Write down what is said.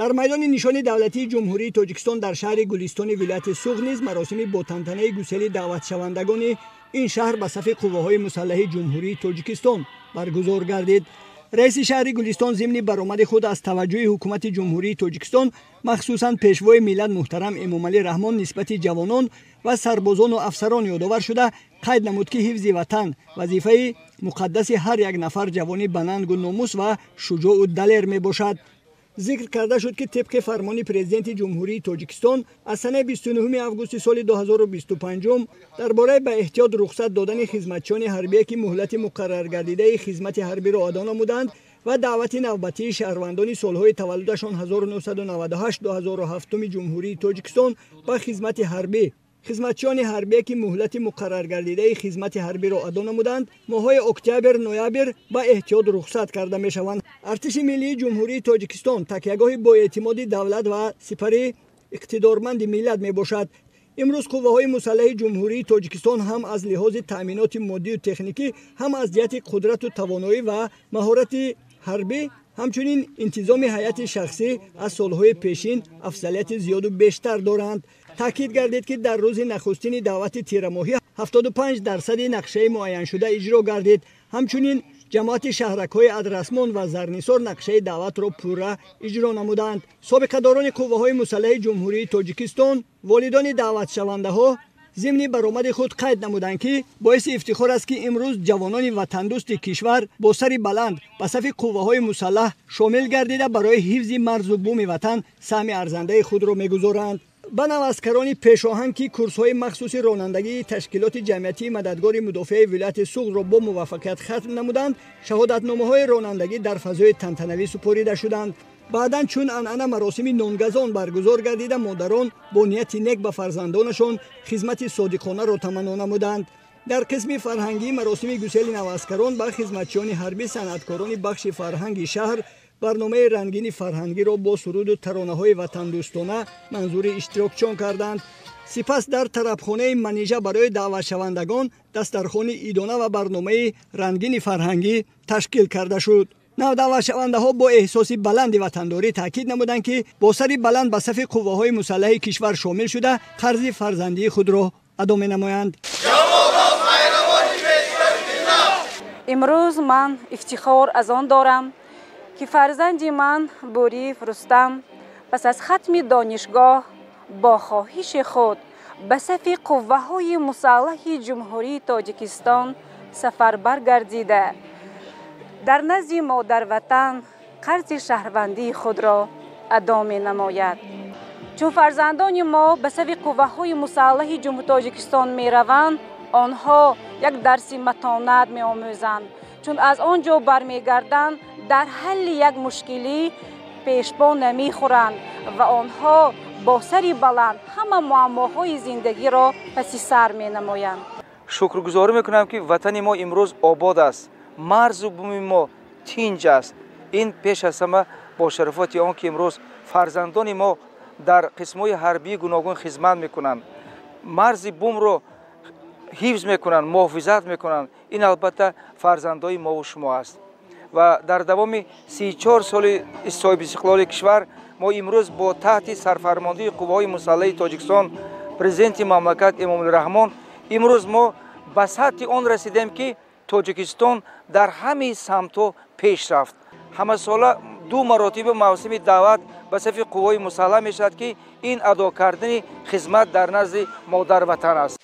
Дар майдони нишони давлатии Ҷумҳурии Тоҷикистон дар шаҳри Гулистони вилояти Суғд низ маросими бо тантанаи гусели даъватшавандагони ин шаҳр ба сафи қувваҳои мусаллаҳи Ҷумҳурии Тоҷикистон баргузор гардид. Раиси шаҳри Гулистон зимни баромади худ аз таваҷҷӯҳи ҳукумати Ҷумҳурии Тоҷикистон, махсусан Пешвои миллат муҳтарам Эмомалӣ Раҳмон нисбати ҷавонон ва сарбозону афсарон ёдовар шуда, қайд намуд, ки ҳифзи ватан вазифаи муқаддаси ҳар як нафар ҷавони банангу номус ва шуҷоу далер мебошад. Зикр карда шуд, ки тибқи фармони Президенти Ҷумҳурии Тоҷикистон аз санаи 29 августи соли 2025 дар бораи ба эҳтиёт рухсат додани хизматчиёни ҳарбие, ки муҳлати муқарраргардидаи хизмати ҳарбиро адо намуданд, ва даъвати навбатии шаҳрвандони солҳои таваллудашон 1998-2007 Ҷумҳурии Тоҷикистон ба хизмати ҳарбӣ, хизматчиёни ҳарбие, ки муҳлати муқарраргардидаи хизмати ҳарбиро адо намуданд, моҳҳои октябр, ноябр ба эҳтиёт рухсат карда мешаванд. Артиши миллии Ҷумҳурии Тоҷикистон такягоҳи боэътимоди давлат ва сипари иқтидорманди миллат мебошад. Имрӯз қувваҳои мусаллаҳи Ҷумҳурии Тоҷикистон ҳам аз лиҳози таъминоти моддию техникӣ, ҳам аз ҷиҳати қудрату тавоноӣ ва маҳорати ҳарбӣ, ҳамчунин интизоми ҳайати шахсӣ аз солҳои пешин афзалияти зиёду бештар доранд. Таъкид гардид, ки дар рӯзи нахустини даъвати тирамоҳӣ 75% нақшаи муайяншуда иҷро гардид. Ҳамчунин ҷамоати шаҳракҳои Адрасмон ва Зарнисор нақшаи даъватро пурра иҷро намуданд. Собиқадорони қувваҳои мусаллаҳи Ҷумҳурии Тоҷикистон, волидони даъватшавандаҳо зимни баромади худ қайд намуданд, ки боиси ифтихор аст, ки имрӯз ҷавонони ватандӯсти кишвар бо сари баланд ба сафи қувваҳои мусаллаҳ шомил гардида, барои ҳифзи марзу буми ватан саҳми арзандаи худро мегузоранд. Ба наваскарони пешоҳанг, ки курсҳои махсуси ронандагии ташкилоти ҷамъиятии мададгори мудофиаи вилояти Суғдро бо муваффақият хатм намуданд, шаҳодатномаҳои ронандагӣ дар фазои тантанавӣ супорида шуданд. Баъдан чун анъана маросими нонгазон баргузор гардида, модарон бо нияти нек ба фарзандонашон хизмати содиқонаро таманно намуданд. Дар қисми фарҳангии маросими гусели наваскарон ба хизматчиёни ҳарбӣ санъаткорони бахши фарҳанги шаҳр барномаи рангини фарҳангиро бо суруду таронаҳои ватандӯстона манзури иштирокчиён карданд. Сипас дар тарабхонаи Манижа барои даъватшавандагон дастархони идона ва барномаи рангини фарҳангӣ ташкил карда шуд. Навдаъватшавандаҳо бо эҳсоси баланди ватандорӣ таъкид намуданд, ки бо сари баланд ба сафи қувваҳои мусаллаҳи кишвар шомил шуда, қарзи фарзандии худро адо менамоянд. Имрӯз ман ифтихор аз он дорам, ки фарзанди ман Бориев Рустам пас аз хатми донишгоҳ бо хоҳиши худ ба сафи қувваҳои мусаллаҳи Ҷумҳурии Тоҷикистон сафарбар гардида, дар назди модарватан қарзи шаҳрвандии худро адо менамояд. Чун фарзандони мо ба сафи қувваҳои мусаллаҳи Ҷумҳурии Тоҷикистон мераванд, онҳо як дарси матонат меомӯзанд. Чун аз он ҷо бармегарданд, дар ҳалли як мушкилӣ пешпо намехӯранд ва онҳо бо сари баланд ҳама муаммоҳои зиндагиро паси сар менамоянд. Шукргузорӣ мекунам, ки ватани мо имрӯз обод аст, марзу буми мо тинҷ аст. Ин пеш аз ҳама бо шарофати он, ки имрӯз фарзандони мо дар қисмҳои ҳарбии гуногун хизмат мекунанд, марзи бумро ҳифз мекунанд, муҳофизат мекунанд. Ин албатта фарзандои мову шумо аст. Ва дар давоми 34 соли соҳибистиқлоли кишвар мо имрӯз бо таҳти сарфармондии қувваҳои мусаллаҳи Тоҷикистон, президенти мамлакат Эмомалӣ Раҳмон, имрӯз мо ба сатҳи он расидем, ки Тоҷикистон дар ҳамаи самтҳо пеш рафт. Ҳамасола ду маротиба мавсими даъват ба сафи қувваҳои мусаллаҳ мешавад, ки ин адо кардани хизмат дар назди модарватан аст.